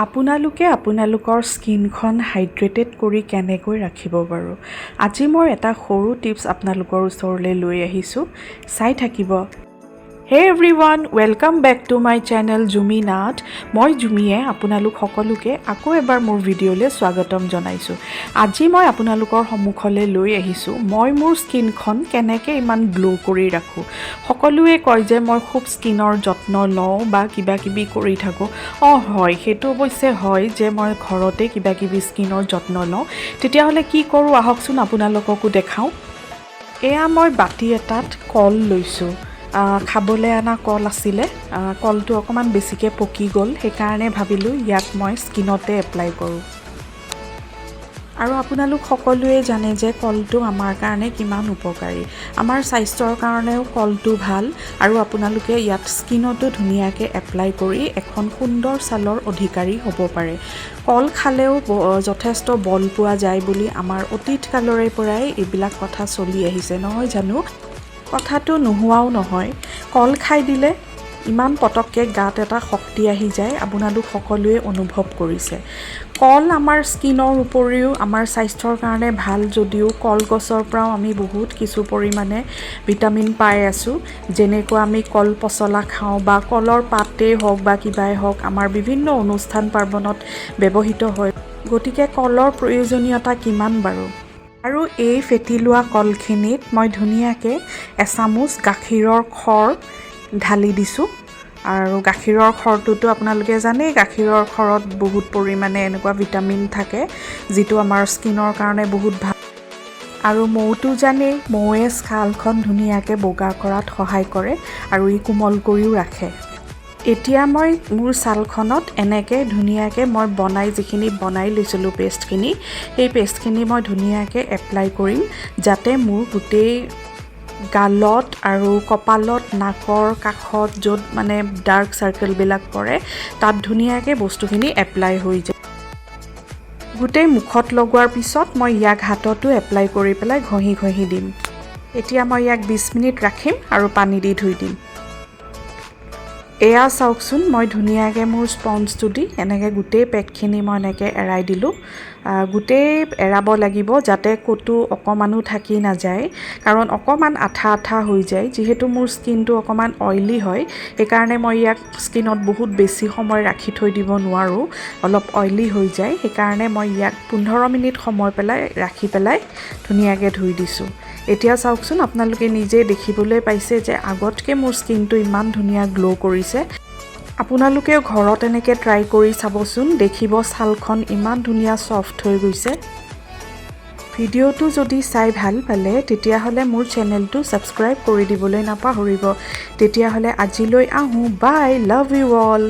আপোনালোকে আপোনালোকৰ স্কিনখন হাইড্ৰেটেড কৰি কেনেকৈ ৰাখিব বাৰু? আজি মই এটা সৰু টিপছ আপোনালোকৰ ওচৰলৈ লৈ আহিছোঁ, চাই থাকিব। Hey everyone, welcome back to my channel জুমি নাথ। মই জুমিয়ে আপোনালোক সকলোকে আকৌ এবাৰ মোৰ ভিডিঅ'লৈ স্বাগতম জনাইছোঁ। আজি মই আপোনালোকৰ সন্মুখলৈ লৈ আহিছোঁ মই মোৰ স্কিনখন কেনেকৈ ইমান গ্ল' কৰি ৰাখোঁ। সকলোৱে কয় যে মই খুব স্কিনৰ যত্ন লওঁ বা কিবা কিবি কৰি থাকোঁ। অঁ হয়, সেইটো অৱশ্যে হয় যে মই ঘৰতে কিবা কিবি স্কিনৰ যত্ন লওঁ। তেতিয়াহ'লে কি কৰোঁ, আহকচোন আপোনালোককো দেখাওঁ। এয়া মই বাতি এটাত কল লৈছোঁ। খাবলৈ অনা কল আছিলে। কলটো অকণমান বেছিকৈ পকি গ'ল, সেইকাৰণে ভাবিলোঁ ইয়াক মই স্কিনতে এপ্লাই কৰোঁ। আৰু আপোনালোক সকলোৱে জানে যে কলটো আমাৰ কাৰণে কিমান উপকাৰী। আমাৰ স্বাস্থ্যৰ কাৰণেও কলটো ভাল আৰু আপোনালোকে ইয়াত স্কিনতো ধুনীয়াকৈ এপ্লাই কৰি এখন সুন্দৰ ছালৰ অধিকাৰী হ'ব পাৰে। কল খালেও যথেষ্ট বল পোৱা যায় বুলি আমাৰ অতীত কালৰে পৰাই এইবিলাক কথা চলি আহিছে, নহয় জানো? কথাটো নোহোৱাও নহয়। কল খাই দিলে ইমান পটককৈ গাত এটা শক্তি আহি যায়, আপোনালোক সকলোৱে অনুভৱ কৰিছে। কল আমাৰ স্কিনৰ উপৰিও আমাৰ স্বাস্থ্যৰ কাৰণে ভাল যদিও কলগছৰ পৰাও আমি বহুত কিছু পৰিমাণে ভিটামিন পাই আছোঁ। যেনেকুৱা আমি কল পচলা খাওঁ বা কলৰ পাতেই হওক বা কিবাই হওক, আমাৰ বিভিন্ন অনুষ্ঠান পাৰ্বণত ব্যৱহৃত হয়। গতিকে কলৰ প্ৰয়োজনীয়তা কিমান বাৰু? আৰু এই ফেটি লোৱা কলখিনিত মই ধুনীয়াকৈ এচামুচ গাখীৰৰ খৰ ঢালি দিছোঁ। আৰু গাখীৰৰ খৰটোতো আপোনালোকে জানেই, গাখীৰৰ খৰত বহুত পৰিমাণে এনেকুৱা ভিটামিন থাকে যিটো আমাৰ স্কিনৰ কাৰণে বহুত ভাল। আৰু মৌটো জানেই, মৌৱে ছালখন ধুনীয়াকৈ বগা কৰাত সহায় কৰে আৰু ই কোমল কৰিও ৰাখে। এতিয়া মই মোৰ ছালখনত এনেকৈ ধুনীয়াকৈ মই বনাই যিখিনি বনাই লৈছিলোঁ পেষ্টখিনি, সেই পেষ্টখিনি মই ধুনীয়াকৈ এপ্লাই কৰিম, যাতে মোৰ গোটেই গালত আৰু কপালত, নাকৰ কাষত য'ত মানে ডাৰ্ক চাৰ্কেলবিলাক পৰে, তাত ধুনীয়াকৈ বস্তুখিনি এপ্লাই হৈ যায়। গোটেই মুখত লগোৱাৰ পিছত মই ইয়াক হাততো এপ্লাই কৰি পেলাই ঘঁহি ঘঁহি দিম। এতিয়া মই ইয়াক 20 মিনিট ৰাখিম আৰু পানী দি ধুই দিম। এয়া চাওকচোন, মই ধুনীয়াকৈ মোৰ স্পঞ্জটো দি এনেকৈ গোটেই পেকখিনি মই এনেকৈ এৰাই দিলোঁ। গোটেই এৰাব লাগিব যাতে ক'তো অকণমানো থাকি নাযায়, কাৰণ অকণমান আঠা আঠা হৈ যায়। যিহেতু মোৰ স্কিনটো অকণমান অইলি হয়, সেইকাৰণে মই ইয়াক স্কিনত বহুত বেছি সময় ৰাখি থৈ দিব নোৱাৰোঁ, অলপ অইলি হৈ যায়। সেইকাৰণে মই ইয়াক 15 মিনিট সময় পেলাই ৰাখি পেলাই ধুনীয়াকৈ ধুই দিছোঁ। এতিয়া চাওকচোন, আপোনালোকে নিজে দেখিবলৈ পাইছে যে আগতকৈ মোৰ স্কিনটো ইমান ধুনীয়া গ্ল' কৰিছে। আপোনালোকেও ঘৰত এনেকৈ ট্ৰাই কৰি চাবচোন, দেখিব ছালখন ইমান ধুনীয়া ছফ্ট হৈ গৈছে। ভিডিঅ'টো যদি চাই ভাল পালে, তেতিয়াহ'লে মোৰ চেনেলটো ছাবস্ক্ৰাইব কৰি দিবলৈ নাপাহৰিব। তেতিয়াহ'লে আজিলৈ আহোঁ। Bye, love you all.